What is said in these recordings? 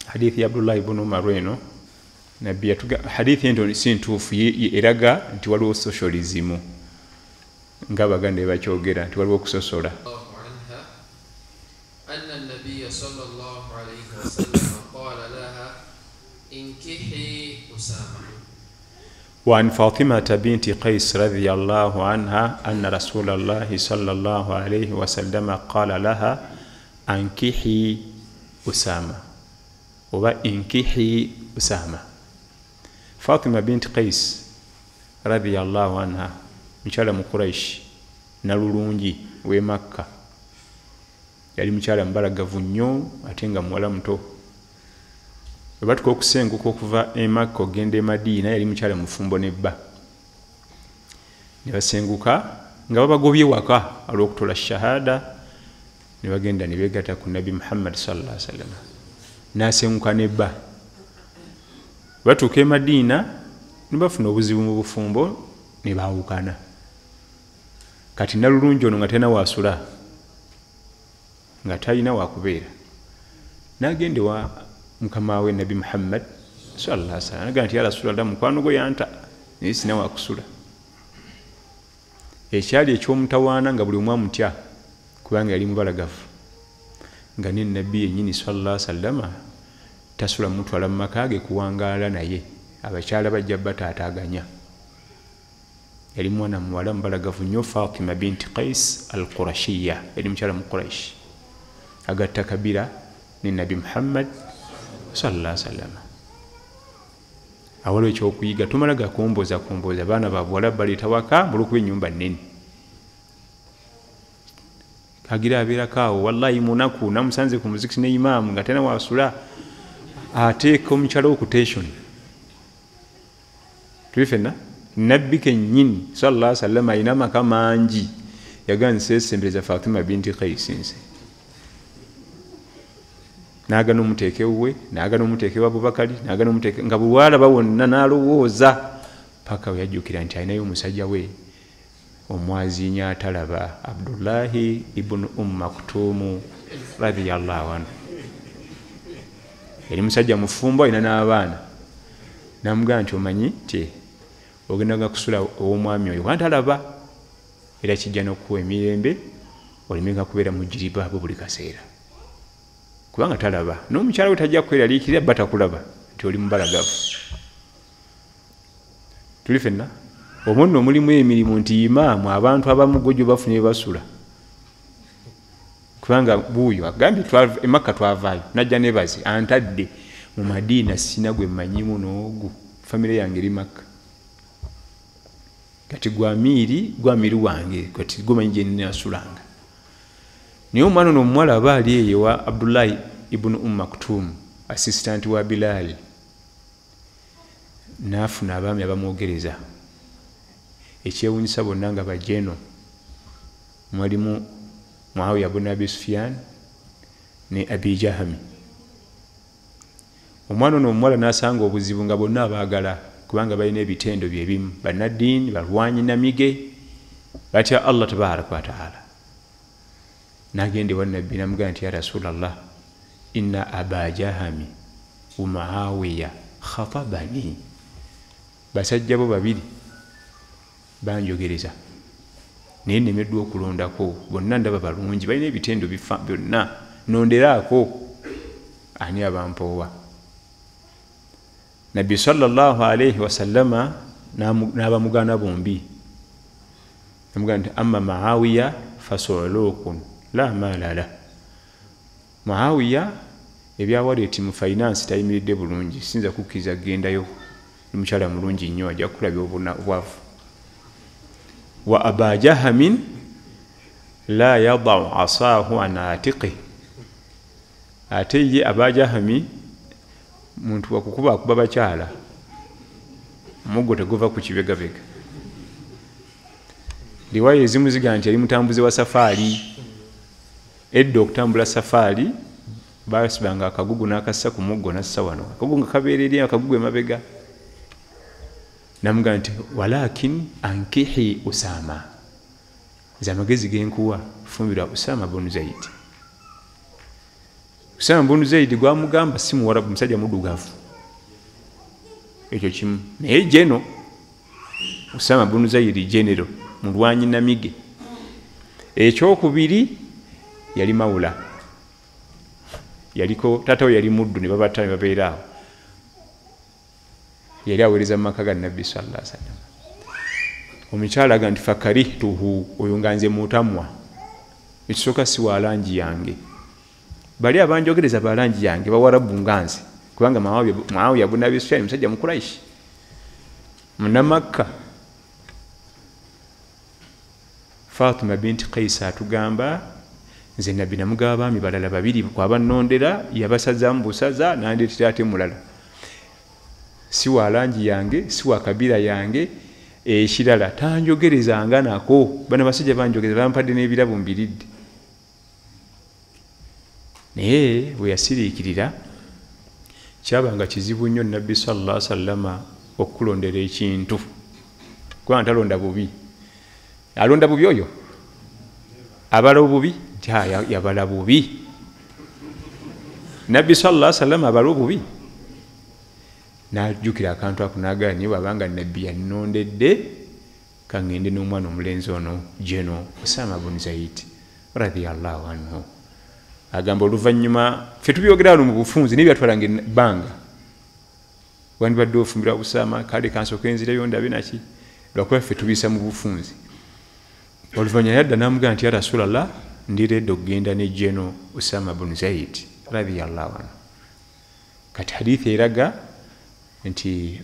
Hadithi ya Abdullah ibn Umar eno nabbi yatuga hadithi ento si ntuufu, eraga nti waliwo socialism nga Abaganda bakyogera nti waliwo okusosola. عنها أن النبي صلى الله عليه وسلم قال لها انكحي أسامة. وعن فاطمة بنت قيس رضي الله عنها أن رسول الله صلى الله عليه وسلم قال لها أنكحي أسامة oba انكحي أسامة. Fatima binti Qais radiyallahu anha mukyala mu Quraish nalulungi w'e Makka, yali mukyala mubalagavu nnyo ate nga muwala muto. Bwe batuka okusenguka okuva e Makka okugenda e Madiina, yali mukyala mufumbo ne bba, ne basenguka nga babagobye waka olw'okutola shahada, ne bagenda ne beegatta ku Nabbi Muhammad sallallahu alaihi wasallam, n'asenguka ne bba. Batuuka e Madiina ne bafuna obuzibu mu bufumbo ne baawukana. Kati nalulungi ono nga talina waasula, nga talina wakubeera, n'agenda ewa mukama we Nabbi Muhammad sallallahu alaihi wasallam, naga nti ya Rasulallah, mukwano gwe yanta naye sina wakusula. Ekyali ekyomutawaana nga buli omu amutya kubanga yali mubalagavu, nga ne nabbi yennyini sallallahu alaihi wasallama tasula mutwala mu maka ge kuwangaala naye, abakyala bajja bataataaganya. Yali mwana muwala mubalagavu nnyo, Fatima binti Qais al Qurashiya, yali mukyala mu Quraish, agatta kabira ne Nabbi Muhammad sallallahu alaihi wasallam. Awaliwo ekyokuyiga, tumala gakomboza komboza baana babuwala baleeta waka mulwokuba ennyumba nnene, kagira abeerako awo wallahi munaku namusanze ku muzikiti ne imaamu nga tena wasula, ateeka omukyala wo ku tension. Tuli fenna nabbi kennyini sallallahu alaihi wasallam alina amaka mangi, yagamba nseesembereza Fatima binti Qais nze, n'agana omuteeka ewuwe, n'agana omuteeka ewa Abubakari, n'agana omuteeka nga bwe wonna n'alowooza paka we yajjukira nti alinayo omusajja we omwazinya atalaba, Abdullahi ibnu Maktumu radiyallahu anhu. Yali musajja mufumbo alina n'abaana. Namugamba nti omanyi ti ogendaga kusula ow'omwami oyo kubanga talaba, era kijja n'okuwa emirembe olemenga kubeera mu jiribaabo buli kaseera kubanga talaba, n'omukyala we tajja kweraliikirira bba takulaba nti oli mubalagavu. Tuli fenna omwo nno mulimu emirimu nti imaamu abantu abamu gwe bafunye basula kubanga buuyo agambye e Makka twavaayo najja nebaze antadde mu Madiina sina gwe mmanyimu n'ogu, famire yange eri Makka, kati gwamiiri wange kati gomanyi gye nnasulanga. Naye omwana ono omuwala aba ali eyo wa Abdullahi ibnu Maktum, assistant wa Bilal, n'afuna abaami abamwogereza. Ekyewuunyisa bonna nga bajeno mwalimu Muawiya bun Abi Sufyan ne Abi Jahami. Omwana ono omuwala n'asanga obuzibu nga bonna abaagala kubanga balina ebitendo byebimu, bannaddiini, balwanyi namige, batya Allah tabaraka wa taala. N'agenda ewa nabbi n'amugamba nti ya Rasulallah, inna Aba Jahami wa Muawiya khatabani, basajja bo babiri banjogereza naye nnemeddwa okulondako, bonna ndaba balungi balina ebitendo bifa byonna, nonderaako ani abampoowa. Nabbi sallallahu alaihi wasallama n'abamugaana bombi, namugamba nti amma Muawiya fasulukun la maala lah. Muawiya ebyawaleeti mu finance tayimiridde bulungi, sinza kukkiriza kugendayo, ni mukyala mulungi nnyo ajja kukulabya obwavu. Wa Aba Jahamin la yadau asaahu an atiqi, ate ye Aba Jahami muntu wakukuba akuba bakyala, omuggo teguva ku kibegabega. Riwaya ezimu zigamba nti yali mutambuze wa safaari. Edda okutambula safaari basibanga akagugu n'akassa ku muggo n'assa wano, akagugu nga kabeera eri akagugu emabega. Namugamba nti walakin ankihi Usama, nze amagezi genkuwa fumbirwa Usama bunu Zaidi. Usama bunu Zaidi gwamugamba si muwarabu, musajja muddugavu, ekyo kimu. Naye jeno Usama bunu Zaidi genero mulwanyi namige. Ekyokubiri yali mawula, yaliko taata we yali muddu ne babata ne babeera awo, yali aweereza mu maka ga Nabbi sallallahu alaihi wasallam. Omukyala aga nti fakarihtuhu, oyo nga nze mutamwa, ekisooka si wa langi yange, bali abanjogereza ba langi yange bawarabu nga nze, kubanga Muawiya ibn Abi Sufyan musajja Mukuraishi Munnamakka. Fatima binti Qais atugamba nze Nabbi namugaba abaami balala babiri kwabannondera, yabasaza mu busaza nandeetera ate mulala, si wa langi yange, si wa kabira yange, ekirala tanjogerezanga nako, bano basajja banjogereza bampadde n'ebirabo mbiridde. Naye bwe yasiriikirira kyabanga kizibu nnyo Nabbi sallallahu alaihi wasallama okulondera ekintu, kubanga talonda bubi. Alonda bubi oyo abala obubi nti yabala bubi. Nabbi sallallahu alaihi wasallam abala obubi, n'ajjukira akantu ako n'agala naye bw'abanga Nabbi yannondedde kaŋŋende n'omwana omulenzi ono jeno Usama bunu Zaid radiyallahu anhu. Agamba oluvannyuma ffe tubyogera wano mu bufunzi naye byatwalanga ebbanga, wandibadde ofumbirwa Usama, kale kansooke nzireyo ndabe naki, lwakuba ffe tubiyisa mu bufunzi. Oluvannyuma yadda n'amugamba nti ya Rasulallah, ndiredde okugenda ne jeno Usama bunu Zaid radiyallahu anhu. Kati hadithi eraga nti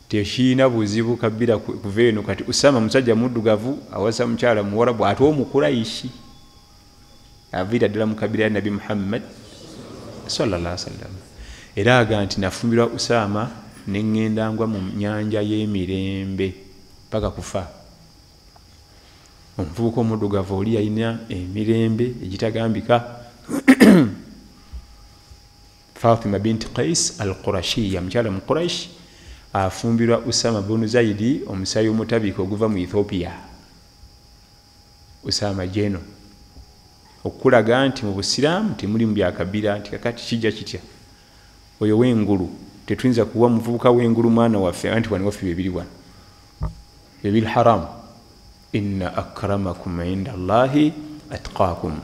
tekiina buzibu kabira kuva eno. Kati Usama musajja muddugavu awasa mukyala muwarabu ate Omukuraishi, aviira ddala mu kabira ya Nabbi Muhammad sallallahu alaihi wasallam. Era aga nti nafumbirwa Usama ne ŋŋenda ngwa mu nnyanja y'emirembe paka kufa. Omuvubuka omuddugavu oli yalina emirembe egitagambika. Fatima binti Qais al-Qurashiyya, mukyala mu Quraish, afumbirwa Usama bunu Zaidi omusaayi omutabiika oguva mu Ethiopia. Usama jeno okulaga nti mu busiraamu temulimu byakabira, nti kakati kijja kitya oyo w'engulu tetuyinza kuwa muvubuka w'engulu mwana waffe, anti wano waffe bebiri wano ebiri haramu. Inna akramakum inda Allahi atqakum,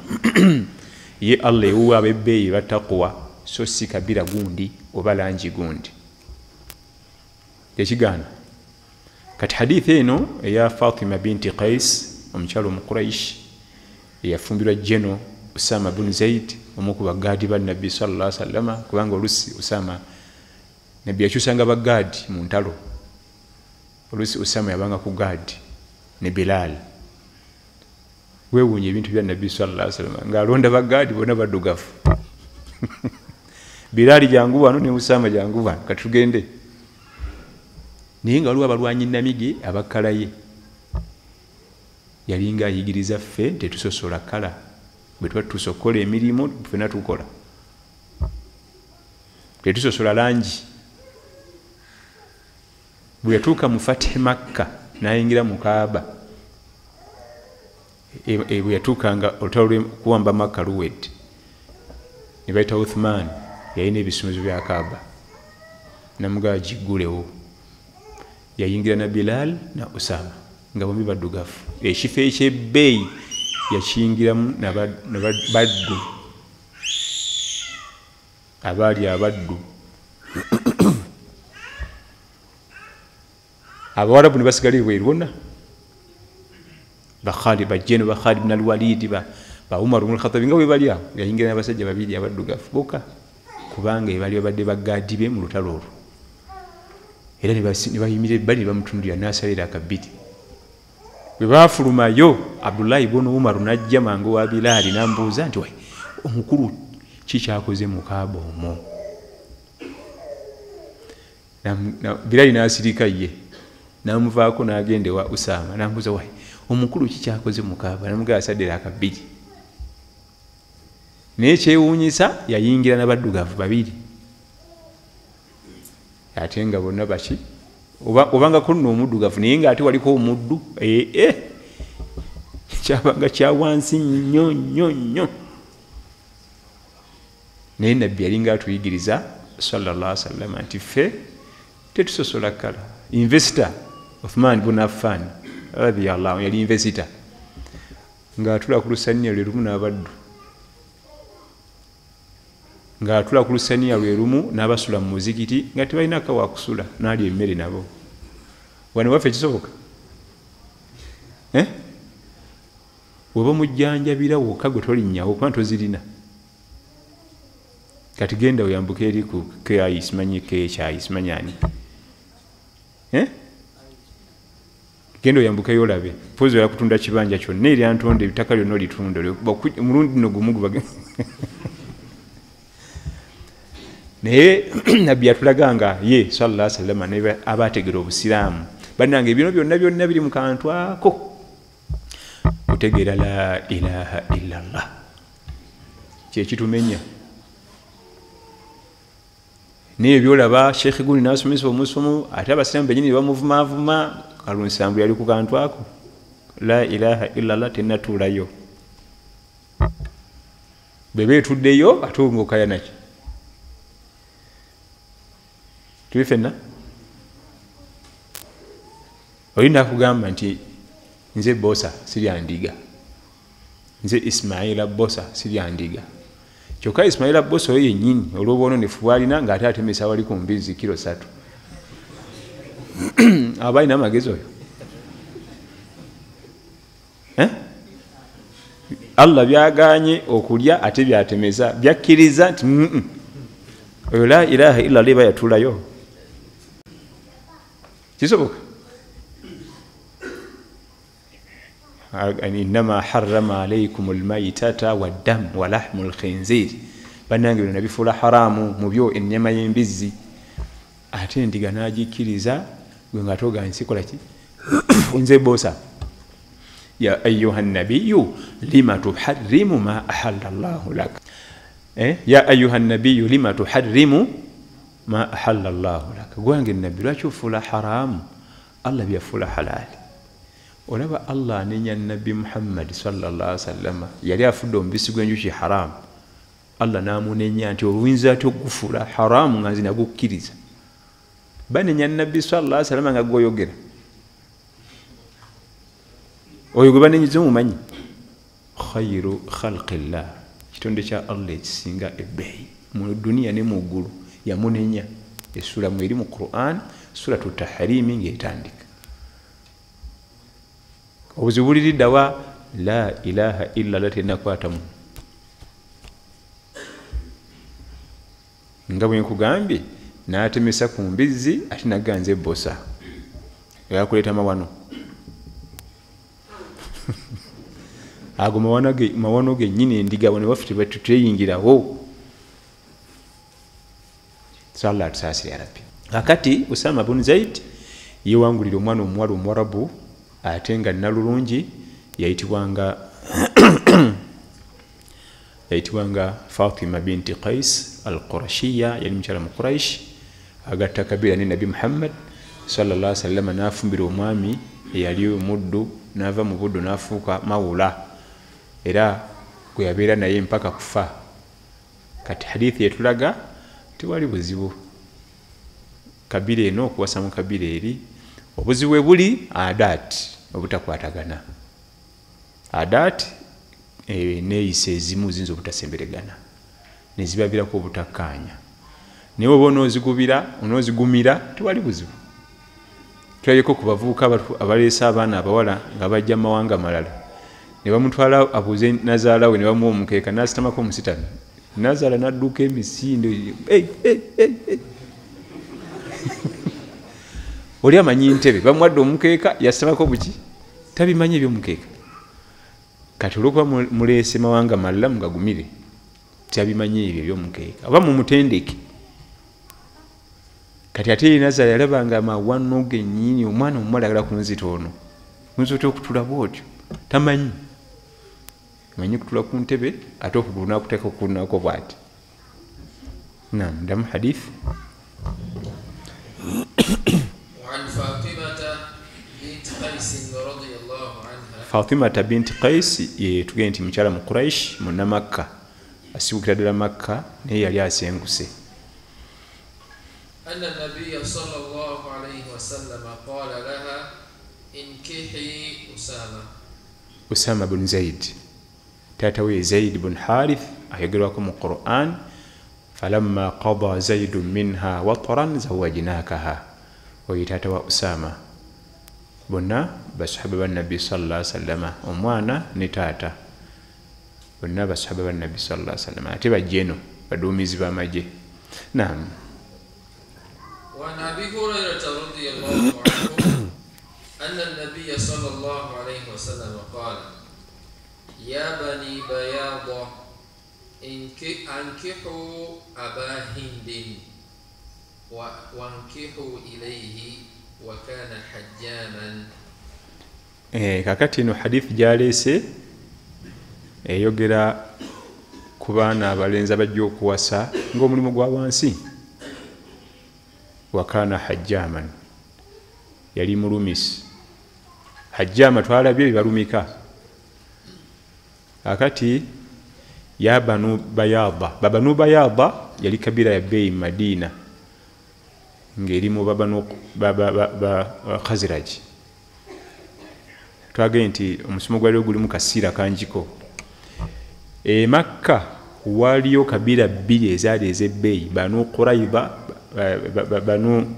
ye Allah ewuwa ab'ebbeeyi batakuwa, so si kabira gundi oba langi gundi, tekigaana. Kati hadithi eno eya Fatima binti Qais omukyala Omukuraish eyafumbirwa jeno Usama bunu Zaid, omu ku bagaadi ba Nabbi sallallahu alaihi wasallama, kubanga olusi Usama Nabbi yakyusanga bagaadi mu ntalo, olusi Usama yabanga ku gaadi ne Bilal. Weewuunya ebintu bya Nabbi sallallahu alaihi wasallam ng'alonda bagaadi bonna baddugavu. Bilal jangu wano ne Usama jangu wano katugende. Naye nga waliwo abalwanyi namige abakalaye, yalinga ayigiriza ffe tetusosola kala, bwe tuba tusokola emirimu ffenna tukola, tetusosola langi. Bwe yatuuka mu Fatihi Makka n'ayingira mu Kaaba, bwe yatuukanga olutalo lw'okuwamba Makka luwedde, ne bayita Uthman, yalina ebisumuzo bya Kaaba, namugamba giggulewo. Yayingira na Bilal na Usama nga bombi baddugavu. Ekifo eky'ebbeeyi yakiyingiramu na baddu abaali abaddu. Abawarabu ne basigala ebweru bonna, Bakhalid bajjeno ba Khalid ibn al-Walid ba Umar ibn al-Khattab nga bwe bali awo, yayingira n'abasajja babiri abaddugavu bokka, kubanga ebali babadde bagaadi be mu lutalo olwo. Era ne bayimirira ebbali ne bamutunulira n'asalira akabiri. Bwe baafulumayo Abdullahi ibn Umar n'ajja mangu wa Bilali n'ambuuza nti wai omukulu ki kyakoze mu Kaaba omwo? Bilali n'asirika ye n'amuvaako n'agenda ewa Usama n'ambuuza wai omukulu ki kyakoze mu Kaaba? N'amugamba asaddira akabiri. Naye kyewuunyisa yayingira n'abaddugavu babiri, ate nga bonna baki obangako nno omuddugavu naye ng'ate waliko omuddu, kyabanga kya wansi nnyo nnyo nnyo. Naye nabbi yalinga atuyigiriza sallallahu alaihi wasallam nti ffe tetusosola kala. Investor Uthman ibn Affan radiyallahu anhu yali investor, ng'atula ku lusaniya lwe lumu n'abaddu, ng'atula ku lusaniya lwe lumu n'abasula mu muzikiti nga tebalina kawakusula, n'alya emmere nabo. Wano waffe kisoboka? Weba mujjanjabira wokka gwe tolinnyawo kuba tozirina. Kati genda oyambuke eri ku KI simanyi KHI simanyi ani, genda oyambukeyo olabe pozi oya kutunda kibanja kyonna eryantonde ebitaka lyonna olitunda omulundi nno gumu gubage. Naye nabbi yatulaga nga ye sallallahu alaihi wasallam naye abategera obusiraamu. Bannange ebino byonna byonna biri mu kantu ako kutegeera la ilaha illallah, kyekitumenya. Naye byolaba Sheikh Guni n'asomesa omusomo ate abasiraamu bennyini bamuvumaavuma, kalunsambu yali ku kantu ako la ilaha illallah tennatuulayo. Bwe beetuddeyo ate ng'okaya naki. Tuli ffenna? Olina kugamba nti nze Bosa sirya ndiga, nze Ismaila Bosa sirya ndiga. Kyokka Ismaila Bosa oyo yennyini olw'obwononefu bw'alina ng'ate atemesa wali ku mbizzi kilo 3. Aba alina amagezi oyo? Allah byagaanye okulya ate byatemesa, byakkiriza nti oyo la ilaha illallah eba yatuulayo. Kisoboka? Innama harrama alaykum almaytata waddam wa lahmu alkhinzir. Bannange bino nabifuula haramu mu byo ennyama y'embizzi, ate endiga n'agikkiriza gwe nga toga nsikola ki? Nze Bosa. Ya ayuha nabiyyu lima tuharrimu ma ahalla Allahu lak. Ya ayuha nabiyyu lima tuharrimu ma ahalla Allahu lak. Gwange nabbi lwaki ofuula haramu Allah byafuula halali? Olaba Allah anenya nabbi Muhammad sallallahu alaihi wasallam yali afudde omubisi gw'enjuki haramu, Allah n'amunenya nti oluyinza atya okugufuula haramu nga nze nagukkiriza. Banenya nabbi sallallahu alaihi wasallam nga gwoyogera oyo gwe banenyiza omumanyi khairu khalqillah, kitonde kya Allah ekisinga ebbeeyi mu duniya ne mu ggulu. Yamunenya essula mweri mu Quran, suratu Tahrimi ng'etandika. Obuzibu buliriddawa la ilaha illallah tennakwatamu. Nga bwe nkugambye n'atemesa ku mbizzi ate nagga nze Bosa yakuleeta mawano. Ago mawano gennyini endiga wano waffe tetweyingirawo. Sallallahu atusaasire ya Rabbi. Kakati Usama bun Zaid yewangulira omwana omuwala omuwarabu ate nga nalulungi, yayitibwanga Fatima binti Qais al-Qurashiyya, yali mukyala mu Quraish, agatta kabira ne Nabi Muhammad sallallahu alaihi wasallam, n'afumbira omwami eyali omuddu, n'ava mu buddu n'afuuka mawula, era gwe yabeera naye mpaka kufa. Kati hadithi etulaga tewali buzibu kabira eno okuwasa mu kabira eri. Obuzibu bwe buli adat obutakwatagana, adat neeyisa ezimu ziyinza obutasemberegana nezibavirako obutakkaanya. Naye oba onoozigumira tewali buzibu. Tulabyeko ku bavubuka abaleese abaana abawala nga bajja mu mawanga malala, ne bamutwala abuuze nazaala we, ne bamuwa omukeeka n'asitamako omusitami, nazaala n'adduka emisinde. Oli amanyi ntebe, bamuwadde omukeeka yasitamako buki, tabimanyi ebyomukeeka. Kati olwokuba muleese mawanga malala mugagumire, tabimanyi ebyo ebyomukeeka, oba mumutendeke. Kati ate nazaala yalabanga amawano gennyini, omwana omuwala ayagala kunzita ono, oyinza otya okutula bw'otyo? Tamanyi, manyi kutula ku ntebe ate okugulu n'akuteeka okukunako bw'ati. Naam, ddamu hadith. Fatimata binti Qais ye tugende nti mukyala mu Quraish munnamakka, Asiwukira ddala Makka naye yali asenguse. Anna nabiyya sallallahu alayhi wasallam qala laha inkihi Usama. Usama bin Zaid, taata we Zaid bin Harith ayogerwako mu Quran, falamma qada Zaidun minha wataran zawajnakaha. Oyo taata wa Usama. Bonna basahaba ba Nabbi sallallahu alaihi wasallam, omwana ne taata bonna basahaba ba Nabbi sallallahu alaihi wasallam, ate bajeno baduumizi b'amagye. Naam. Wa an Abi Hurairah radhiyallahu anhu anna an-nabiy sallallahu alayhi wasallam qala ya bani Bayada ankihu aba Hindin wa ankihu ilayhi wa kana hajjaman. Kakati eno hadithi gyaleese eyogera ku baana abalenzi abajja okuwasa ng'omulimu gwa wansi. Wakana hajjaman, yali mulumisi. Hajjama twalabye bibalumika. Akati ya Banu Bayada, Banu Bayada yali kabira ya bbeeyi Madina ng'erimu babanu Khazraj. Twagambye nti omusomo gwaliwo gulimu kasiira kangiko. E Makka waliyo kabira bbiri ezaali ez'ebbeeyi, Banu Qurayza, Banu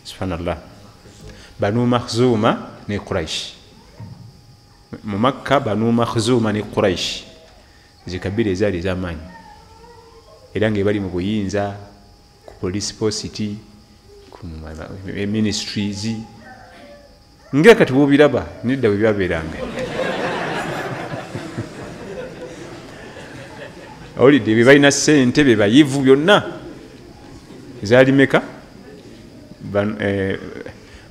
subhanallah, Banu Makhzuma ne Quraish. Mu Makka Banu Makhzuma ne Quraish zikabira ezaali ez'amaanyi, era ng'ebali mu buyinza ku police post, ku ministries, nga kati bw'obiraba nedda bwe byabeeranga. Awulidde bye balina ssente bye bayivu byonna. Zaali meka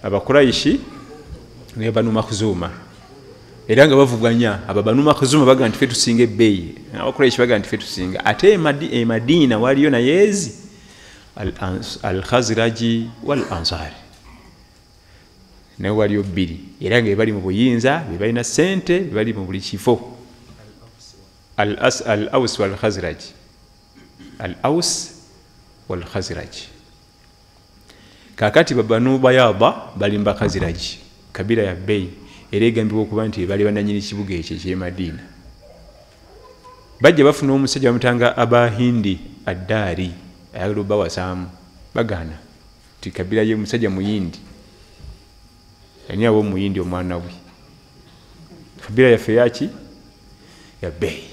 Abakuraishi ne Banu Makhzuma, era nga bavuganya. Aba Banu Makhzuma baga nti ffe tusinga ebbeeyi, Abakuraishi baga nti ffe tusinga. Ate e Madina waliyo naye ezi Al-Khazraji wal Ansari, naye waliyo bbiri, era nga bali mu buyinza, be balina ssente, be bali mu buli kifo. Al-Aws wal Khazraj, Al-Aws wal Khazraj. Kakati Banu Bayada bali mu Bakhazraj, kabira ya bbeeyi, era egambibwa okuba nti bali bannannyini kibuga ekyo eky'e Madina. Bajja bafuna omusajja bamutanga Abahindi Addaari, ayagala obbawasaamu, bagaana nti kabira ye musajja muyindi, ani awo omuyindi omwana we, kabira yaffe yaki ya bbeeyi.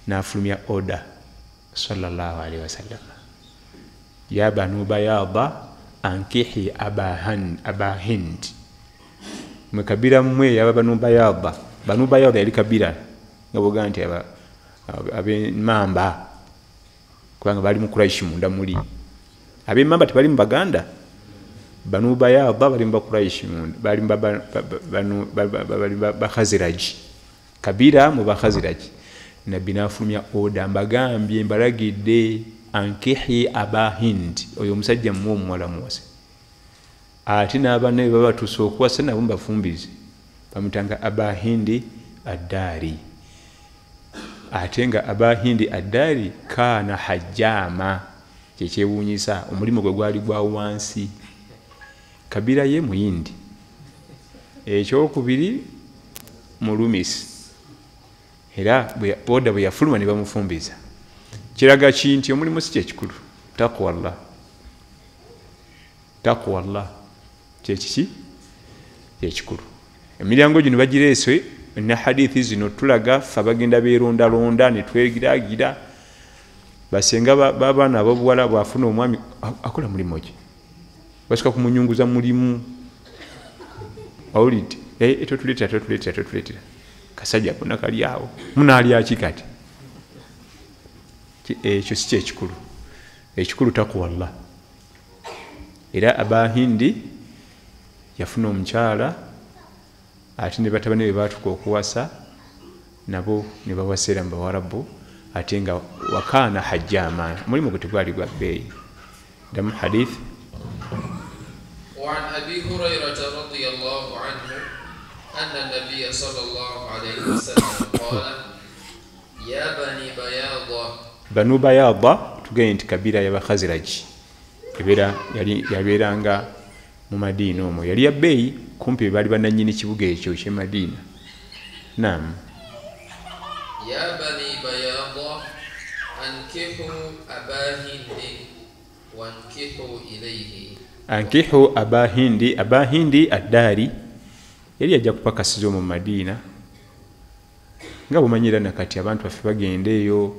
N'afulumya oda sallallahu alaihi wasallam, ya Banu Bayada ankihi aba Hind. Mwe kabira mmwe yaba Banu Bayada. Banu Bayada yali kabira nga bwogaa nti ab'emmamba, kubanga bali mu Quraish munda muli. Ab'emmamba tebali mu Baganda. Banu Bayada bali mu Bakuraish munda, bali mu Bakhazraj, kabira mu Bakhazraj. Nabbi n'afulumya oda, mbagambye mbalagidde ankihi aba Hind, oyo omusajja mmuwe omuwala muwase. Ate n'abaana be baba batuuse okuwasa nabo mbafumbize. Bamutanga Aba Hindi Addaari. Ate nga Aba Hindi Addaari kaana hajjama, kyekyewuunyisa, omulimu gwe gwali gwa wansi. Kabira ye muyindi, ekyokubiri mulumisi, era oda bwe yafuluma ne bamufumbiza. Kiraga ki nti omulimu si kyekikulu. Taqwallah, taqwallah kyekiki kyekikulu. Emiryango gino bagireese ne hadithi zino tulaga ffe abagenda beerondalonda ne twegiragira. Basenga babaana ab'obuwala bw'afuna omwami akola mulimu ki, basooka kumunyunguza mulimu. Awulidde totuleetera totuleetera totuleetera, kasajja konna kali awo, munaalya ki kati? Ekyo si kyekikulu. Ekikulu taqwallah. Era Abahindi yafuna omukyala, ate ne batabani be baatuuka okuwasa nabo ne bawaseera mu Bawarabu, ate nga wakaana hajjama, omulimu gwe tegwali gwa bbeeyi. Ddamu hadith. وعن أبي هريرة رضي الله عنه أن النبي صلى الله عليه وسلم قال يا بني بياضة. Banu Bayada tugende nti kabira y'Abakhaziraji ebeera yabeeranga mu Madiina omwo, yali ya bbeeyi kumpi baali bannannyini kibuga ekyo ky'e Madiina. Naam. Ya bani Bayada ankihu aba Hindi wankihu ilayhi. Ankihu aba Hindi, aba Hindi addaari yali yajja kupakasiza mu Madiina, nga bw'omanyira nakati abantu baffe bagenda eyo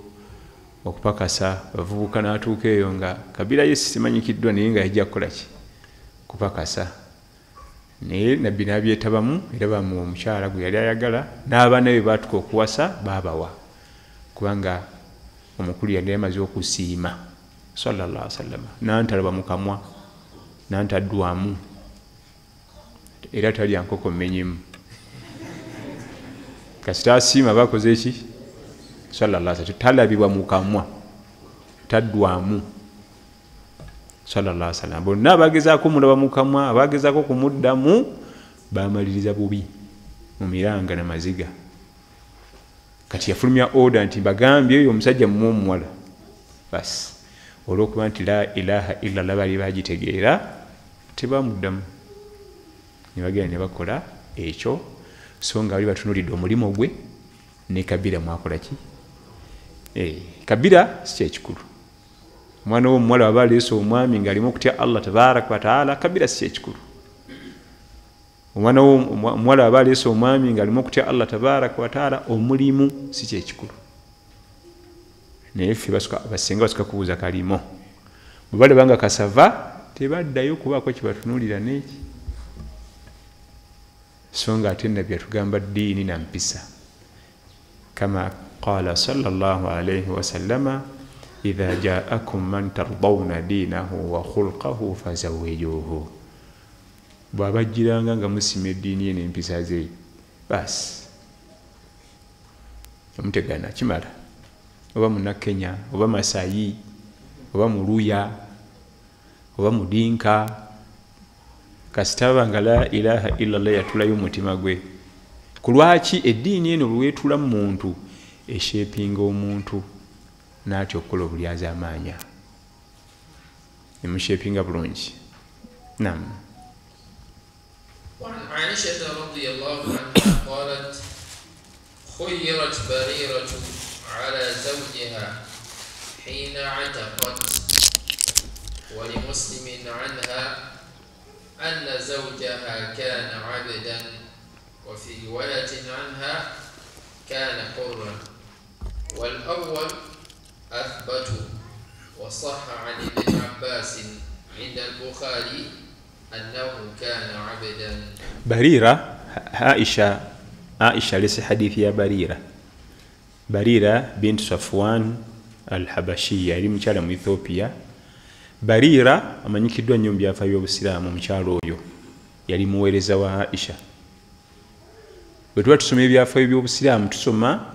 okupakasa, bavubuka n'atuuka eyo nga kabira ye simanyikiddwa, naye nga yajja kukola ki? Kupakasa. Naye Nabbi n'abyetabamu era bamuwa omukyala gwe yali ayagala, n'abaana be baatuka okuwasa baabawa, kubanga omukulu yali amaze okusiima sallallahu alaihi wasallam, n'antalaba mu kamwa n'antaddwamu, era talya nkoko mmenyemu, kasita asiima bakoze eki? Sallallahu alaihi wasallam, talabibwa mu kamwa, taddwamu sallallahu alaihi wasallam. Bonna abagezaako mulaba mu kamwa, abagezaako kumuddamu bamaliriza bubi mu miranga n'amaziga. Kati yafulumya order nti mbagambye oyo omusajja mumuwe omuwala, basi olw'okuba nti la ilaha illallah bali bagitegeera tebamuddamu, ne bagenda ne bakola ekyo. So nga bali batunuulidde omulimu gwe ne kabira mwakola ki? Kabira si kyekikulu. Omwana w'omuwala waba aleese omwami ng'alimu okutya Allah tabaraka wa taala, kabira si kyekikulu. Omwana w'omuwala waba aleese omwami ng'alimu okutya Allah tabaraka wa taala, omulimu si kyekikulu. Naye ffe basinga basuka kubuuza kalimo, bwe balaba nga kasava tebaddayo kubaako kye batunuulira n'eki. So nga ate Nabbi yatugamba ddiini na mpisa, kama qala sallallahu alayhi wasallama idha jaakum man tardawna dinahu wa khulqahu fazawijuhu, bw'abajjiranga nga musima eddiini ye n'empisa ze, basi omutegana kimala. Oba Munnakenya, oba Masayi, oba Muluya, oba Mudinka, kasita aba nga la ilaha illallah yatulayo omutima gwe. Ku lwaki eddiini eno lwetuula mu muntu eshepinga omuntu n'atya okukola obulyazaamaanya, emushepinga bulungi. Naam. وعن عائشة رضي الله عنها قالت خيرت بريرة على زوجها حين عتقت، ولمسلم عنها أن زوجها كان عبدا، وفي رواية عنها كان حرا، والأول أثبت، وصح عن ابن عباس عند البخاري أنه كان عبدا. بريرة عائشة، عائشة ليس حديث يا بريرة. Barira bint Safwan al-Habashiyya, yali mukyala mu Ethiopia. Barira amanyikiddwa nnyo mu byafaayo by'Obusiraamu. Omukyala oyo yali muweereza wa Aisha. Bwe tuba tusoma ebyafaayo by'Obusiraamu tusoma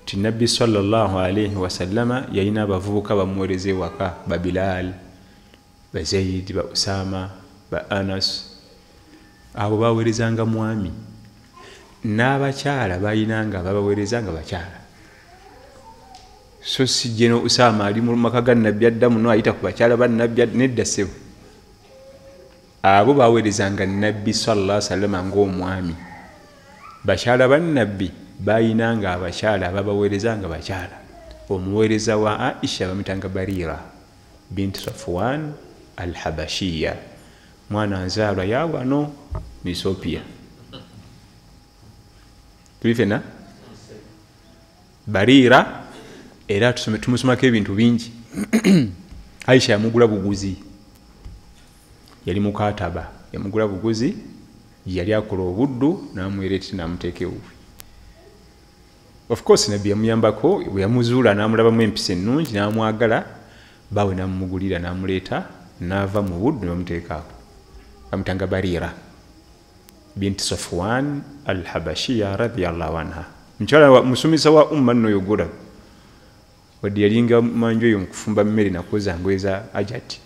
nti Nabbi sallallahu alaihi wasallama yalina abavubuka bamuweereza ewaka, ba Bilal, ba Zaid, ba Usama, ba Anas. Abo baweerezanga mwami, n'abakyala balinanga babaweereza nga bakyala. So si jeno Usama ali mu maka ga Nabbi adda muno ayita ku bakyala ba Nabbi, nedda ssebo. Abo baweerezanga Nabbi sallallahu alaihi wasallam ng'omwami. Bakyala ba Nabbi bayinanga abakyala ababaweereza nga bakyala. Omuweereza wa Aisha bamuyitanga Barira bint Safwan al-Habashiyya, mwana nzaalwa ya wano mu Ethiopia. Tuli ffenna? Barira era tumusomako ebintu bingi. Aisha yamugula buguzi, yali mukataba, yamugula buguzi, yali akola obuddu n'amwereetera n'amuteeka ewuwe. Of course Nabbi yamuyambako, bwe yamuzuula n'amulabamu empisa ennungi n'amwagala, baawe n'amumugulira n'amuleeta n'ava mu buddu ne bamuteekaako, bamutanga Barira bint Safwan al-Habashiyya radhiyallahu anha. Mukyala musomesa wa umma nno yogula, wadde yalinga manju eyo mu kufumba mmere nakwoza ngoye za Ajati,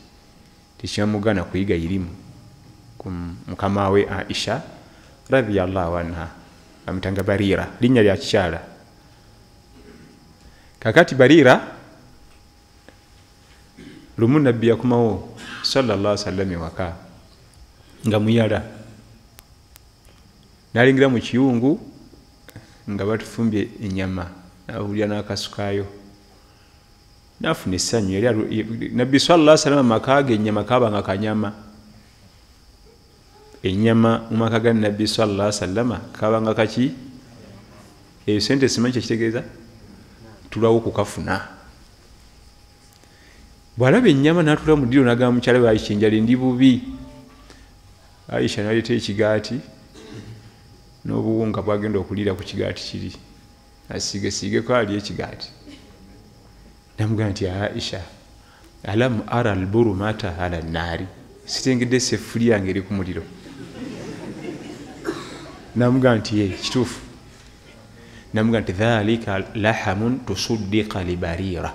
tekyamugana kuyiga irimu ku mukama we Aisha radhiyallahu anha. Bamutanga Barira, linnya lya kikyala. Kakati Barira lumu nabbi yakomawo sallallahu alaihi wasallam ewaka nga muyala, nalingira mu kiyungu nga batufumbye ennyama, nawulira n'akasukayo, nafuna essanyu. Yali nabbi sallallahu alaihi wasallam amaka ge ennyama kabanga kanyama, ennyama mu maka ga nabbi sallallahu alaihi wasallam kabanga kaki? Eyo sente simanyi kyekitegeeza, tulawo kukafuna. Bw'alaba ennyama n'atula mu ddiro n'agamba mukyala we Aisha, enjala endi bubi. Aisha n'aleeta ekigaati n'obuwunga bwagenda okuliira ku kigaati kiri, asiigesiigeko alye ekigaati. Namugamba nti Aisha, alam ara alburumata ala nnaari, sitengedde sefuli yange eri ku muliro. Namugamba nti ye kituufu. Namugamba nti dhalika lahamun tusuddiqa libarira,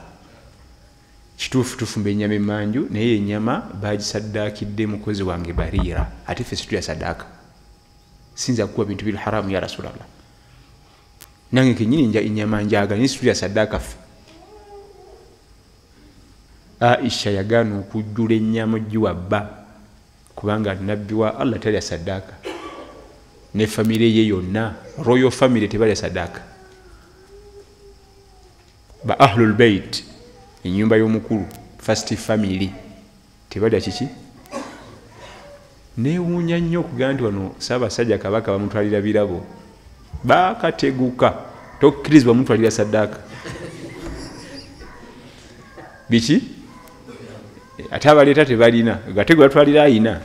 kituufu tufumba ennyama emmanju, naye ennyama bagisaddaakidde mukozi wange Barira, ate ffe situlya saddaaka, sinza kukuwa bintu biri haramu ya Rasulallah, nange kenyini ennyama njagala naye situlya saddaaka ffe. Aisha yagaana okujjula ennyama giwa bba, kubanga nabbi wa Allah talya saddaaka, ne famire ye yonna royal family tebalya saddaaka. Ba ahlul bait, ennyumba y'omukulu first family, tebalya kiki? Neewuunya nnyo okugamba nti wano Ssaabasajja Kabaka bamutwalira birabo, baakateguka, tokkirizibwa mutwalira saddaaka. Biki? Ate abaleeta tebalina, ate gwe batwalira ayina.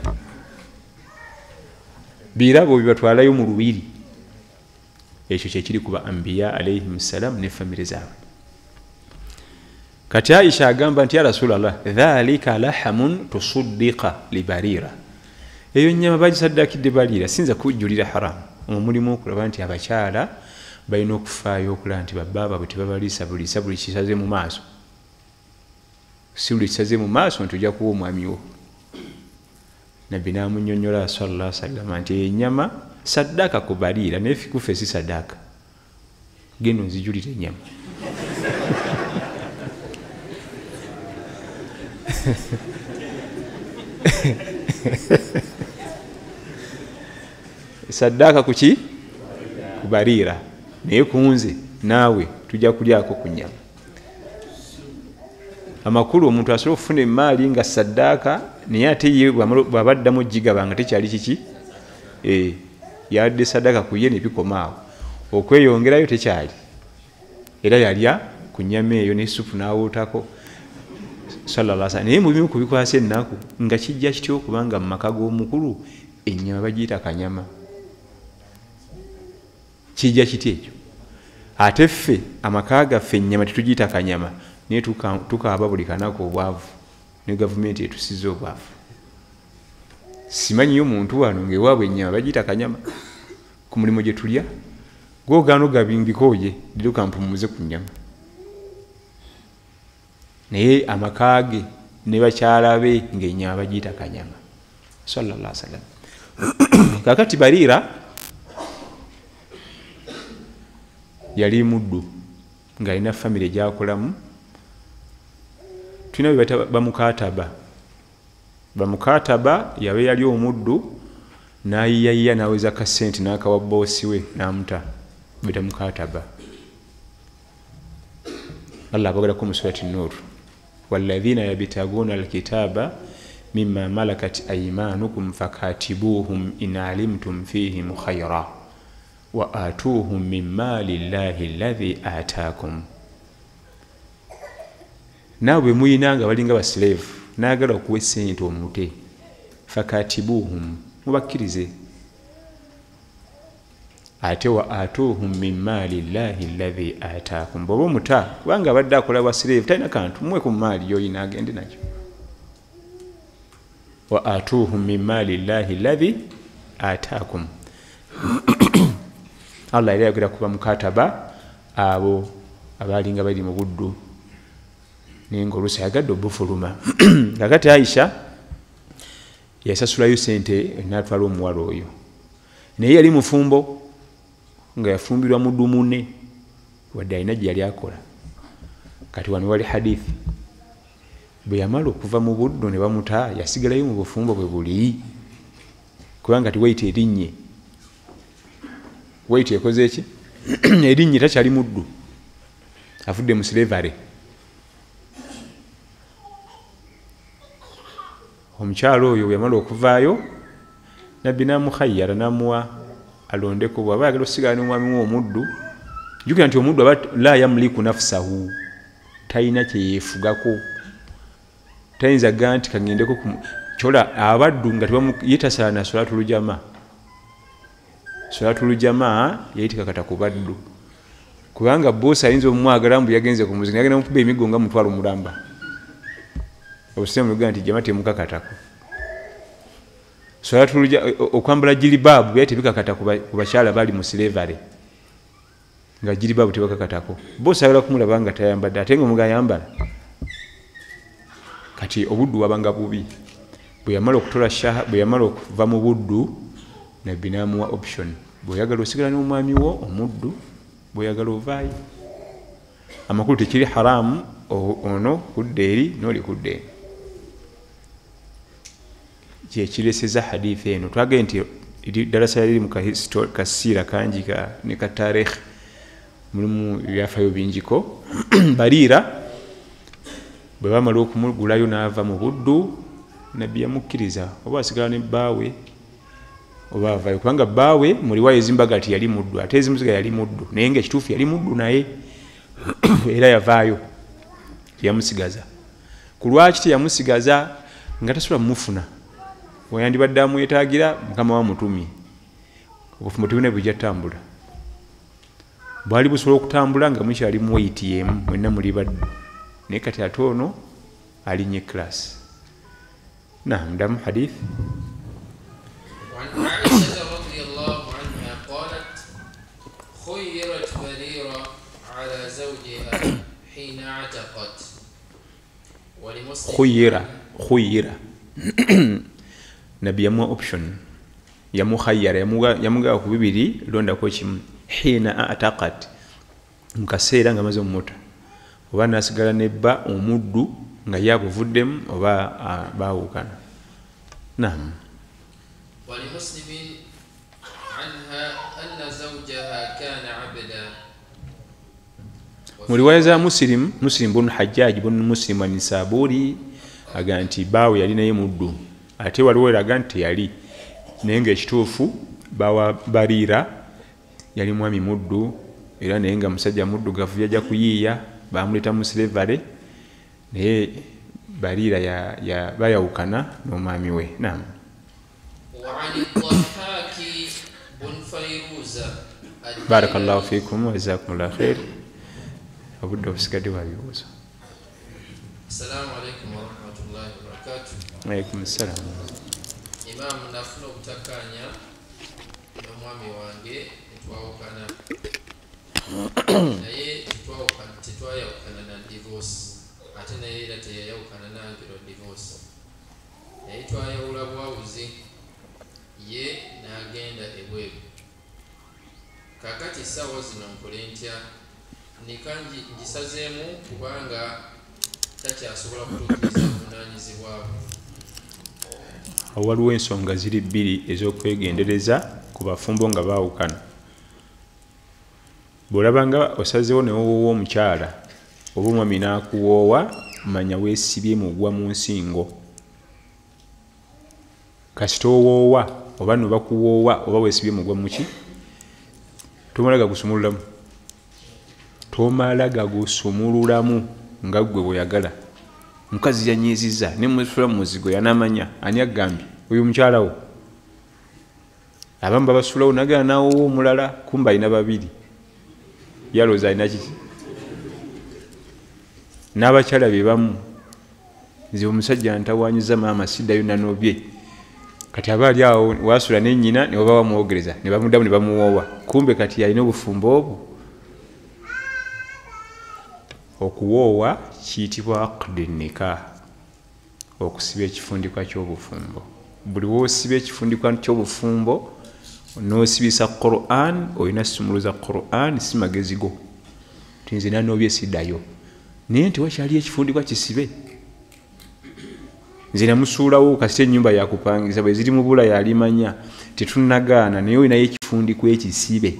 Birabo bibatwalayo mu lubiri. Ekyo kyekiri ku ba ambiya alayhim salam ne famire zaabwe. Kati Aisha agamba nti ya Rasulallah, dhalika lahamun tusuddiqa libarira, eyo nnyama bagisaddaakidde Barira, sinza kujjulira haramu. Omwo mulimu okulaba nti abakyala balina okufaayo okulaba nti babba baabwe tebabaliisa buliisa buli kisaze mu maaso. Si buli kisaze mu maaso nti ojja kuwa omwami wo. Nabbi n'amunnyonnyola sallallahu alaihi wasallam nti ennyama saddaaka ku Barira, naye kufe si saddaaka, genda onzijulire ennyama. Saddaaka kuki? Ku Barira, naye kunze naawe tujja kulyako ku nnyama. Amakulu omuntu asobola okufuna emaali nga saddaaka, naye ate ye bw'aba addamu gigaba nga tekyali kiki, yadde saddaaka ku ye ne bikoma awo, okweyongerayo tekyali. Era yalya ku nnyama eyo ne supu n'awootako sallallahu alaihi wasallam. Naye mu bimu ku bikwasa ennaku nga kijja kityo okubanga mu maka g'omukulu ennyama bagiyita kanyama, kijja kiti ekyo? Ate ffe amaka gaffe ennyama tetugiyita kanyama, naye tukaaba buli kanaku obwavu, ne gavumenti etusiza obwavu. Simanyiyo muntu wano ng'ewaabwe ennyama bagiyita kanyama ku mulimu gye tulya, gwogaana ogabimbikooye leero kampummuze ku nnyama. Naye amaka ge ne bakyala be ng'ennyama bagiyita kanyama sallallahu alaihi wasallam. Kakati Barira yali muddu ng'alina famire gy'akolamu. Tulina bye bayita bamukataba. Bamukataba yabe yali omuddu n'ayiyayiya n'aweza kasente n'akawa boosi we n'amuta, bayita mukataba. Allah abogerako mu surati Nur, walladhina yabtaguna alkitaba mimma malakat aymanukum fakatibuhum in alimtum fihim khayra wa atuhum min mali llahi alladhi ataakum. Naawe muyina nga balinga baslave, naagala okuwa essente omute, fakatibuhum, mubakkirize. Ate wa atuhum min mali llahi alladhi ataakum, bw'oba omuta kubanga abadde akola bwa slave talina kantu, muwe ku maali gy'olina agende nakyo. Wa atuhum min mali llahi alladhi ataakum. Allah era yayogera ku bamukataba abo abaalinga bali mu buddu, naye ng'oluusi ayagadde obufuluma. Kakati Aisha yasasulayo sente n'atwala omuwala oyo, naye yali mufumbo nga yafumbirwa muddu munne, wadde alina gye yali akola. Kati wano wali hadithi, bwe yamala okuva mu buddu ne bamuta, yasigalayo mu bufumbo bwe buli, kubanga ti weyita erinnye, weyita ekoze eki erinnye, takyali muddu, avudde mu slavery. Omukyalo oyo bwe yamala okuvaayo, Nabbi n'amukhayyara, n'amuwa alondeko bw'aba ayagala okusigala n'omwami we omuddu. Jjukira nti omuddu aba la yamliku nafsahu, talina kye yeefugako, tayinza ga nti kaŋŋendeko kyola abaddu nga ye tasaana solatul jama. Solatul jama yayitikakata ku baddu, kubanga boosi ayinza omumwagala mbu yagenze ku muziki, yagenda mukuba emiggo nga mutwalo mulamba. Obusiraamu bugaa nti jama temukakatako. Solatul okwambala jilibaabu byali tebikakata ku bakyala bali mu slavery, nga jilibaabu tebakakatako. Boosi ayagala kumulaba nga tayambadde, ate nga omugayambala. Kati obuddu wabanga bubi. Bwe yamala okutola shaha, bwe yamala okuva mu buddu, Nabbi n'amuwa option, bw'oyagala osigala n'omwami wo omuddu, bw'oyagala ovaayo. Amakulu tekiri haramu ono kudda eri n'oli kudda eno. Kyekireseza hadithi eno. Twagambye nti darasa yali mu kasiira kangi ne ka tareekh, mulimu ebyafayo bingiko. Bariira bwe bamala okumugulayo n'ava mu buddu, Nabbi yamukkiriza oba asigala ne bbaawe oba avaayo, kubanga bbaawe mu riwaaya ezimbaga nti yali muddu, ate ezimuziga yali muddu, naye nga ekituufu yali muddu naye era yavaayo, teyamusigaza. Ku lwaki teyamusigaza? Nga tasobola mumufuna, weyandibadde amwetaagira Mukama wamutumye. Obufumbo tebulina bujja ttambula, bwali busobola okutambula nga mukyali mu weyiti emu, mwenna muli baddu, naye kati ate ono alinnye class. Naam, damu hadith. وعن عائشة رضي الله عنها قالت خيرت بريرة على زوجها حين اعتقت. Khuyira Nabbi yamuwa option, yamukhayyara, yamugawa ku bibiri, londako kimu. Hina ataqat, mu kaseera nga amaze omumuta, oba nasigala nebba omuddu nga ye abuvuddemu oba baawukana. Naam. ولمسلم عنها أن زوجها كان عبدا. Mu riwaaya za Muslim, Muslim bunu Hajjaj bunu Muslim an-Nisaburi aga nti bbaawe yali naye muddu, ate waliwo eraga nti teyali, naye ng'ekituufu bawa Bariira yali mwami muddu, era naye nga musajja muddugavu, yajja kuyiiya, bamuleeta mu slavery, naye Bariira bayawukana n'omwami we. Naam. وعن الضحاك بن فيروز. Barakallahu fikum wa jazakumullahu khair. Obudde obusigadde bwa bibuuzo. Assalamu alaikum warahmatullahi wabarakatuh. Alaikum salam. Imaamu, nafuna obutakkaanya n'omwami wange netwawukana, naye tetwayawukana na divorce, ate naye era teyayawukana nange lwa divorce, naye twayawula bwawuzi, ye n'agenda ebweru. Kaakati essaawa zino nkole ntya? Nika ngisazeemu kubanga takyasobola kutuukiriza buvunaanyizibwa bwe. Awo waliwo ensonga ziri bbiri ez'okwegendereza ku bafumbo nga baawukana. Bw'olaba nga osazeewo ne woowa omukyala oba omwami n'akuwoowa, manya weesibye mugwa mu nsingo. Kasita owoowa oba nno bakuwoowa oba weesibye mugwa muki, tomala gagusumululamu, tomala gagusumululamu nga ggwe bw'oyagala. Mukazi yanyiizizza ne musula mu muzigo, yanamanya ani agambye oyo mukyala wo. Abamu babasulawo nagala n'awoowa omulala, kumbe alina babiri, yalowooza alina kiki. N'abakyala be bamu, nze omusajja ntawaanyiza maama siddayo nanobye. Kati aba ali awo wasula ne nnyina ne baba bamwogereza ne bamuddamu ne bamuwoowa, kumbe kati alina obufumbo obwo. Okuwoowa kiyitibwa aqdi nikah, okusiba ekifundikwa ky'obufumbo. Buli w'osiba ekifundikwa ky'obufumbo n'osibisa Quran, olina sumuluza Quran, si magezi go nti nze nanobye siddayo. Naye nti wakyali ekifundikwa kisibe. Nze namusuulawo kasita ennyumba yakupangisa bwe ziri mu bula yalimanya tetunnagaana, naye olinayo ekifundikwa ekisibe,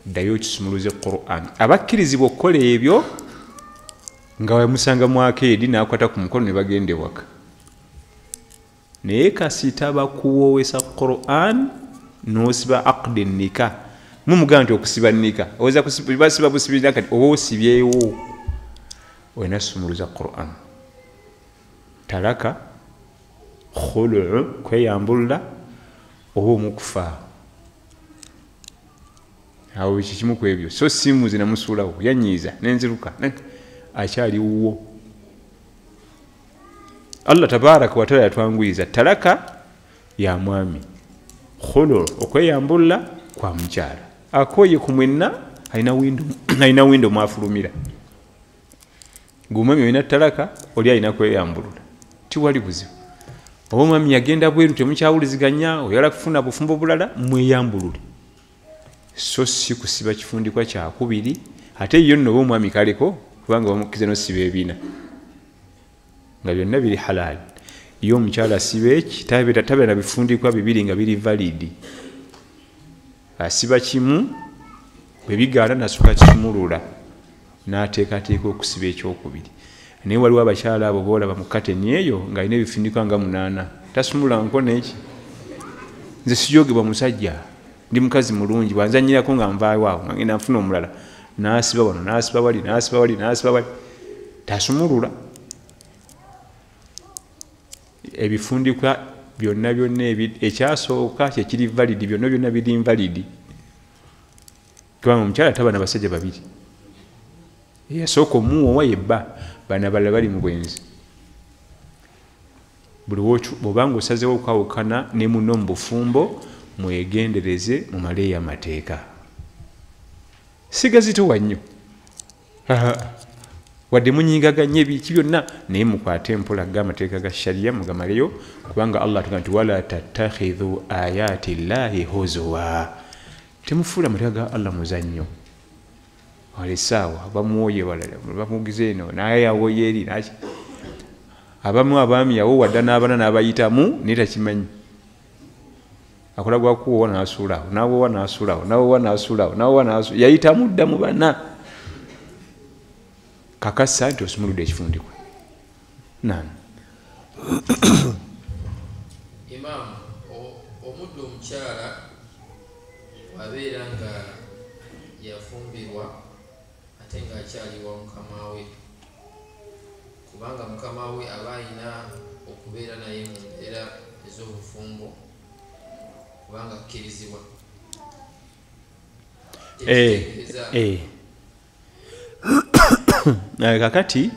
ddayo okisumuluze Quran. Abakkirizibwa okukola ebyo nga bamusanga mu akeedi n'akwata ku mukono ne bagenda ewaka. Naye kasita bakuwoowesa Quran n'osiba aqdi nika, mumugamba nti okusiba nika oyinza basiba busibira kati oba osibyewo, olina sumuluza Quran. Talaka, khuluu, kweyambulula oba omukufa, awo kikimu ku ebyo. So simu zinamusuulawo yanyiiza nenziruka akyali wuwo. Allah tabaraka wataala yatwanguyiza talaka ya mwami, khulu okweyambulula kwa mukyala. Akoye ku mwenna alina windo mwafulumira. Ng'omwami olina talaka, oli alina kweyambulula, tiwali buzibu. Oba omwami yagenda bweru temukyawuliziganya, oyagala kufuna bufumbo bulala, mweyambulule. So si kusiba kifundikwa kyakubiri. Ate yo nno oba omwami kaleko, kubanga bamukkiriza n'osiba ebina nga byonna biri halal. Ye omukyala asiba eki tabeera na bifundikwa bibiri nga biri validi. Asiba kimu bwe bigaana nasooka kisumulula n'ateekateeka okusiba ekyokubiri. Naye waliwo abakyala abo boolaba mu kateni eyo ng'alina ebifundikwa nga 8, tasumula nkono eki. Nze sijogebwa musajja, ndi mukazi mulungi, bwanzanyirako nga nvaayo awo nga ngenda nfuna omulala, n'asiba wano n'asiba wali n'asiba wali n'asiba wali, tasumulula. Ebifundikwa byonna byonna ekyasooka kyekiri validi, byonna byonna biri invalidi. Kubanga omukyala taba na basajja babiri, eyasooka omuwowa yebba, bano abalala bali mu bwenzi. Buli bw'obanga osazeewo okwawukana ne munno mu bufumbo, mwegendereze mumaleyo amateeka. Sigazitowa nnyo, wadde munyingaganye ebiki byonna, naye mukwate mpola ga amateeka ga sharia mugamaleyo, kubanga Allah atugamba nti wala tattakhidhu ayati llahi huzuwa, temufuula amateeka ga Allah muzannyo. Wala essaawa bamuwoye balala bamugize eno naye awoye eri naki. Abamu abaami yawowa dda n'abaana n'abayitamu naye takimanyi, akola gwakuwowa n'asuulawo, n'awowa n'asuulawo, n'awowa n'asuulawo, n'awowa n'asuulawo, yayitamu dda mu bana. Kakasa nti osumuludde ekifundikwa. Naam. Imam, omuddu omukyala abeera nga yafumbirwa ate ng'akyali wa mukama we, kubanga mukama we aba alina okubeera naye mu mbeera ez'obufumbo kubanga akkirizibwa. Kakati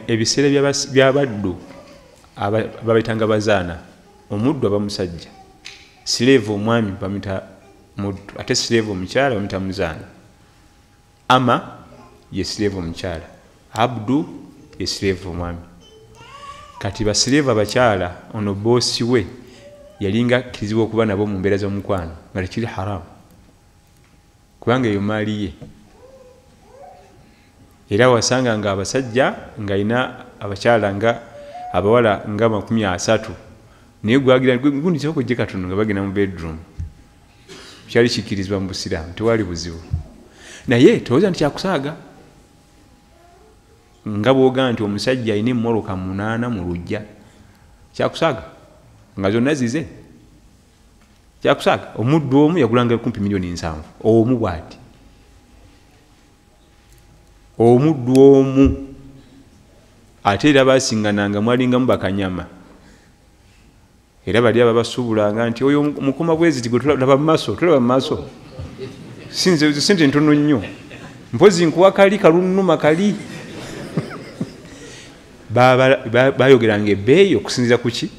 ebiseera by'abaddu babayitanga bazaana, omuddu aba musajja, silevu omwami bamuyita muddu, ate silevu omukyala bamuyita muzaana. Ama ye silevu omukyala, abdu ye silevu omwami. Kati basilevu abakyala ono boosi we yalinga akkirizibwa okuba nabo mu mbeera z'omukwano nga tekiri haramu, kubanga eyo maali ye. Era wasanga nga abasajja ng'alina abakyala nga abawala nga 30, naye gwagira gundi soko gye katono nga bagenda mu bedroom. Kyali kikkirizibwa mu busiraamu, tewali buzibu. Naye towooza nti kyakusaaga nga bw'ogaa nti omusajja alina emmoloka 8 mu luggya, kyakusaaga nga zonna zize, kyakusaaga. Omuddu omu yagulanga kumpi 7 million omu bw'ati, omuddu omu. Ate era basingananga mwalingamu bakanyama, era bali ababasuubulanga nti oyo mukoma bweziti gwe tulaba mu maaso, tulaba mu maaso, sinze sente ntono nnyo, mpozi nkuwa kali kalunnuma kali. Bayogeranga ebbeeyi okusinziira ku ki?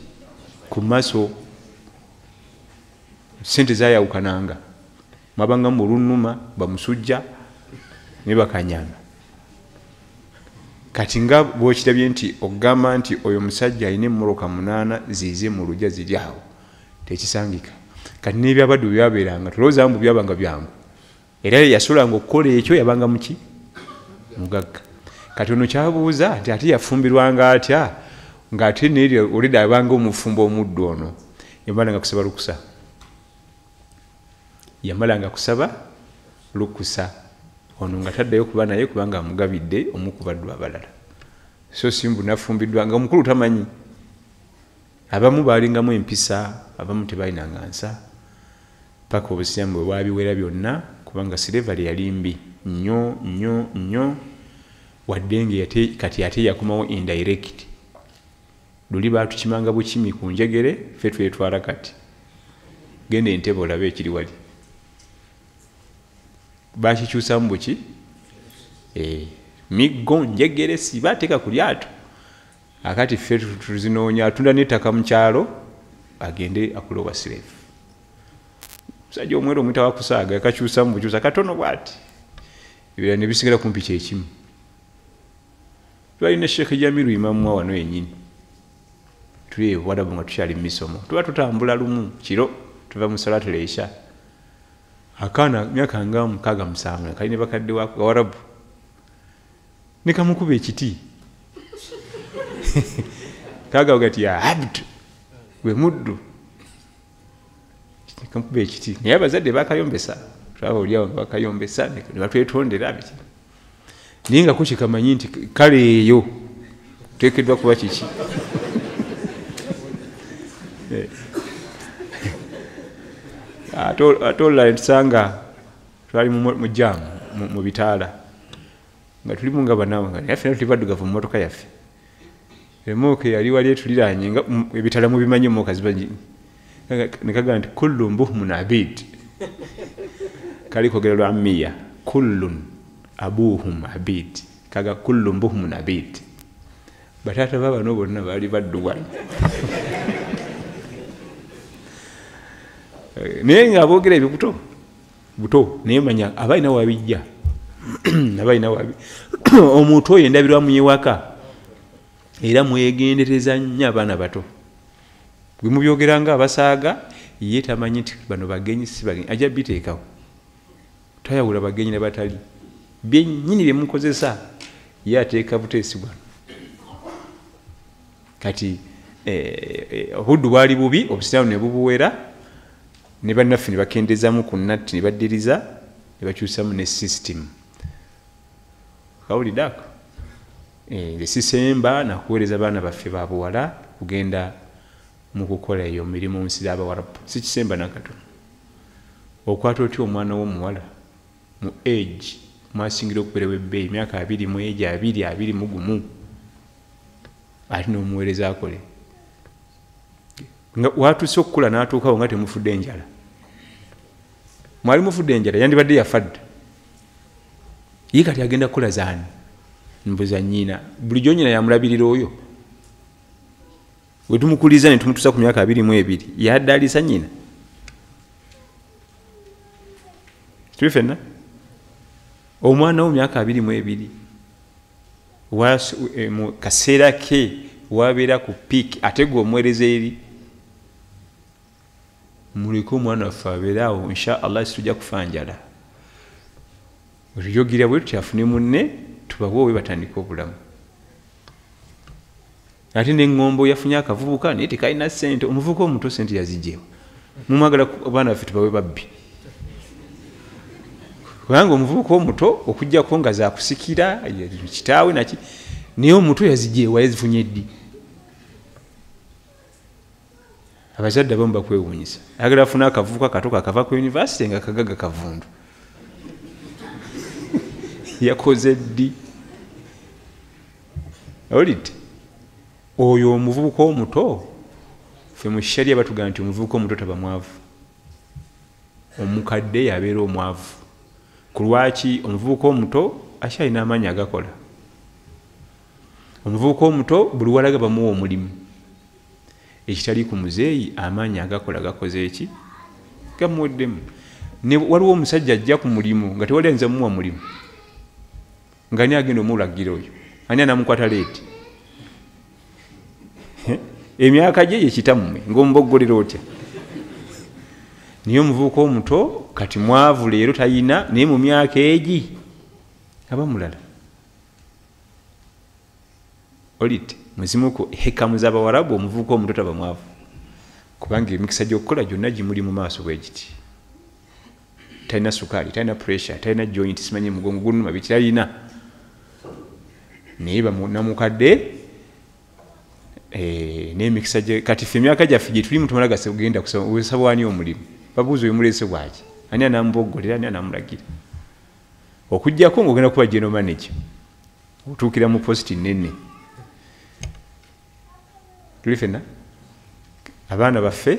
Ku maaso. Sente zaayawukananga, mwabangamu olunnuma, bamusujja ne bakanyama. Kati nga bw'okirabye nti okugamba nti oyo omusajja alina emmoloka 8 ziize mu luggya ziri awo, tekisangika. Kati n'ebyabaddu bwe byabeeranga, tolowooza mbu byabanga byangu. Era yasolanga okukola ekyo yabanga muki? Mugagga. Kati ono kyabuuza nti ate yafumbirwanga atya ng'ate neri olidde abanga omufumbo omuddu ono. Yamalanga kusaba lukusa. Yamalanga kusaba lukusa. Ono nga taddayo kuba naye kubanga amugabidde omu ku baddu abalala. So simbu nafumbiddwa nga omukulu tamanyi. Abamu baalingamu empisa, abamu tebalinanga nsa. Paka obusiraamu bwe bwabiwera byonna kubanga slavery yali mbi nnyo nnyo nnyo, wadde nga kati ate yakomawo indirect. Luli baatukimanga bukimi ku njegere, ffe twetwala kati. Genda Entebbe olabe ekiri wali. Bakikyusamu buki? Miggo, njegere, siba teeka ku lyato. Akati ffe tuzinoonya, atunda n'ettaka mu kyalo agende akule obwa slave. Musajja omweru omuyita wa kusaaga, yakakyusamu bukyusa katono bw'ati. Ebirala ne bisigala kumpi kye kimu. Twalina Sheikh Jamiru Imam wano yennyini. Tuli e Buwarabu nga tukyali mu misomo. Tuba tutambula lumu kiro, tuva mu Salatul Isha. Akaana myaka nga 6 7 kalina bakadde wako Gawarabu. Ne kamukuba ekiti. Kagawa gati ya abdu, gwe muddu. Kamukuba ekiti. Naye abazadde bakayombesa. Twaba oli awo nga bakayombesa ne batwetondera biki. Naye nga ko kikamanyi nti kale eyo teekeddwa kuba kiki. Ate olulala tusanga twali mu jaamu mu bitaala nga tulimu nga banawe nga naye ffenna tuli baddugavu mu mmotoka yaffe. Emmotoka yali wali etuliraanye nga ebitaala mubimanyi emmotoka ziba ne kagamba nti kullun buhmun abid. Kali kwogera lwa ammiya kullun abuhum abid. Kaga kullun buhmun abid. Bataata ba bano bonna baali baddu wano. Naye nga aboogera ebyo buto buto, naye manya aba alina wabijja. Aba alina wabi. Omuntu oyo endabirwamu y'ewaka era mwegendereza nnyo abaana bato. Bwe mubyogera nga abasaaga, ye tamanyi nti bano bagenyi si bagenyi, ajja biteekawo. Tayawula bagenyi ne batali. Byennyini bye mukozesa ye ateeka buteesi bwano. Kati obuddu bwali bubi, obusiraamu ne bubuwera, ne bannaffe ne bakendezaamu ku natti ne baddiriza ne bakyusamu ne system. Kawulidde ako? Nze sisemba nakuweereza baana baffe ba buwala kugenda mu kukola eyo mirimu mu nsi z'Abawarabu. Sikisemba n'akatono. Okwata otya omwana w'omuwala mu age mwasingira okubeerawo ebbeeyi myaka 20 mu age 20 21 ate n'omuweereza akole. Nga watuuse okukula n'atuukawo nga temufudde enjala. Mwali mufudde enjala yandibadde yafa dda. Ye kati agenda kukola zaani? Mbuza nnyina. Bulijjo nnyina yamulabirira oyo. Bwe tumukuliza ne tumutuusa ku myaka 22 yadde alisa nnyina. Tuli ffenna? Omwana wo myaka 22 mu kaseera ke wabeera ku piiki ate gwe omuweereza eri. Muleke omwana waffe abeere awo insha Allah situjja kufa njala. Tujogira bwe tutyo afune munne tubawe we batandike obulamu. Ate n'eŋŋombo yafunye akavubuka naye tekalina ssente, omuvubuka omuto ssente yazigyewo. Mumwagala abaana baffe tubawe babbi. Kubanga omuvubuka omuto okuggyako nga zakusikira kitaawe naki, naye omuto yazigyewo yazifunye ddi? Abazadde abamu bakwewuunyisa. Ayagala afune akavubuka kato kakava ku yunivasite nga kagaga kavundu. Yakoze ddi? Owulidde? Oyo omuvubuka omuto, ffe mu sharia batugamba nti omuvubuka omuto taba mwavu. Omukadde yabeera omwavu. Ku lwaki omuvubuka omuto akyalina amaanyi agakola? Omuvubuka omuto buli walaga bamuwa omulimu. Ekitali ku muzeeyi amaanyi agakola gakoze eki? Gamuweddemu. Ne waliwo omusajja ajja ku mulimu nga tewali ayinza mumuwa mulimu. Nga ani agenda omulagira oyo? Ani anaamukwata leeti? Emyaka gye ye kitammwe ng'omuboggolera otya? Naye omuvubuka omuto kati mwavu leero tayina, naye mu myaka egi aba mulala. Olite muzimu ku hikamu z'abawarabu, omuvubuka omuto taba mwavu, kubanga emikisa gy'okukola gyonna gimuli mu maaso bwe giti. Talina sukaali, talina pressure, talina joint, simanyi mugongo gunuma, biki talina, naye namukadde n'emikisa gye. Kati ffe emyaka gyaffe gye tulimu tumala genda kusaba ani omulimu, babuuza oyo muleese bwaki, ani anamuboggolera, ani anamulagira, okuggyako ng'ogenda kuba general manager otuukira mu posti nene. Tuli fenna abaana baffe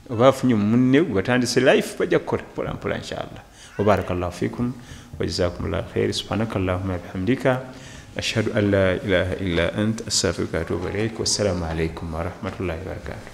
oba afunye munne batandise life, bajja kukola mpola mpola inshallah. Wabarakallahu fikum wajazakumullahu khair. Subhanaka allahumma bihamdika, ashhadu an la ilaha illa ant, astaghfiruka wa atubu ilaik. Wassalamu alaikum warahmatullahi wabarakatuh.